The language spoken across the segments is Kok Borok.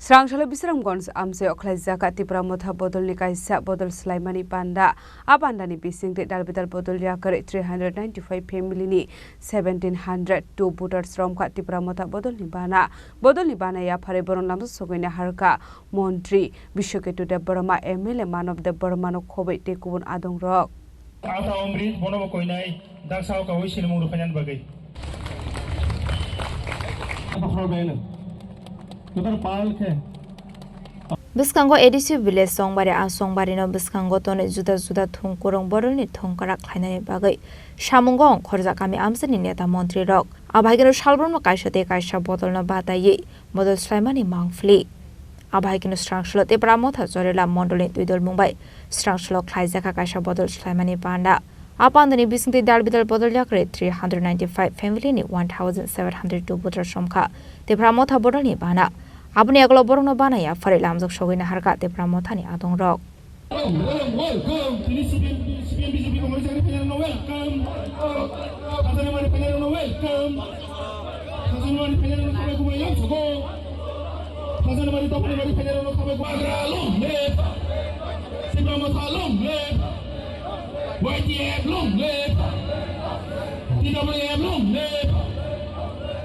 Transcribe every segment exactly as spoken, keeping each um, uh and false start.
Srangsallo Bisramganj amchaio khlaijak Tipra Motha bodolni kaisa bodol swlaimani panda. A pandani bisingtwi dalbidal bodol yakarwi three hundred ninety-five family ni seventeen hundred two voters romkha Tipra Motha bodolni bana. Bodolni bana yapharwi borok lamjak sogwi naharkha Montri Biswaketu Debbarma, M L A Manob Debbarmano khobwi tei kubun adongrok. Ata Omrit bono bo koinai daksa o kawi silimung rwphainani bagwi. Bwskango A D C village Songbari, a Songbarino bwskango tonwi juda juda thung kwrwng bodolni thung kwrak khlainani bagwi samungo ongkhorjak kami amchaini neta montrirok. Abo hai kheno salbrumno kaisa tei kaisa bodolno bataiwi bodol swlaimani mangphili. Abo hai kheno Srangsallo Tipra Motha Chorilam Mondolni twidol mung bai Srangsallo khlaijakha kaisa bodol swlaimani panda. A pandani bisingtwi dalbidal bodol yakarwi three hundred ninety-five family ni one thousand seven hundred two voter somkha Tipra Motha bodolni bana. Aboni yagulo borokno bana yapharwi lamjak sogwi naharkha Tipra Mothani adongrok. Welcome, welcome. Tini C P M, C P M B J P Congress ni panel no welcome. Hasanamari panel no welcome. Hasanamari panel no khabai kubai yang soko. Hasanamari Tapnamari panel no khabai kubai. Long live. Tipra Motha long live. Y T F long live. T W F long live.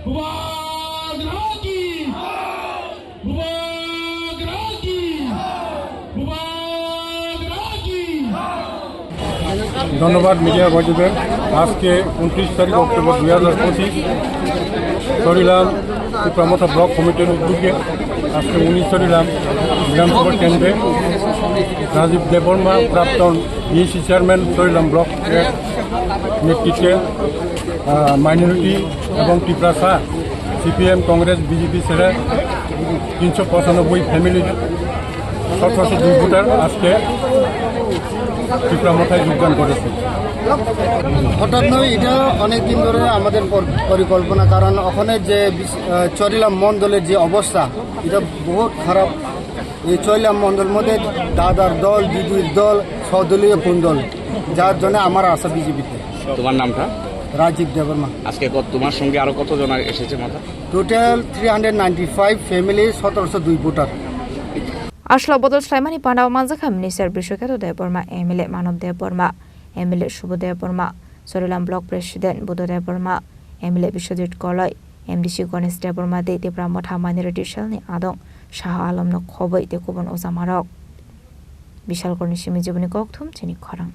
Bubagra ki. Bubagra ki! Bubagra ki! ধন্যবাদ মিডিয়া বন্ধুদের। আজকে ঊনত্রিশ তারিখ অক্টোবর দুই হাজার পঁচিশ, চরিলাম টিপ্রা মথা ব্লক কমিটির উদ্যোগে আজকে উনিশ চরিলাম বিধানসভা কেন্দ্রে রাজীব দেববর্মা, প্রাক্তন বিএসি চেয়ারম্যান চরিলাম ব্লক এর নেতৃত্বে, আহ, মাইনরিটি এবং টিপ্রাসা সিপিএম, কংগ্রেস, বিজেপি ছেড়ে তিনশো পঁচানব্বই ফ্যামিলির সতেরোশো দুই ভোটার আজকে টিপ্রা মথায় যোগদান করেছে। হঠাৎ নয়, এটা অনেক দিন ধরে আমাদের পর-, পরিকল্পনা, কারণ ওখানে যে বিশ-, আহ, চরিলাম মণ্ডলের যে অবস্থা, এটা বহুত খারাপ। এই চরিলাম মণ্ডল মধ্যে দাদার দল, দিদির দল, সদলীয় কোন দল, যার জন্য আমার আশা বিজেপিতে। তোমার নামটা? রাজীব দেববর্মা। আজকে কত, তোমার সঙ্গে আরো কতজন এসেছে মাথা? Total three hundred ninety five family, সতেরোশো দুই voter. Aswk bodol swlaimani panda o manjakha Minister Biswaketu Debbarma, M L A Manob Debbarma, M L A Subodh Debbarma, Chorilam Block President Buddha Debbarma, M L A Biswajit Koloi, M D C Ganesh Debbarma tei Tipra Motha Minority Cell ni adong Shah Alam no khobwi tei kubun ojamarok. Bishalgarh ni simi Jiboni Kokthum chini khorang.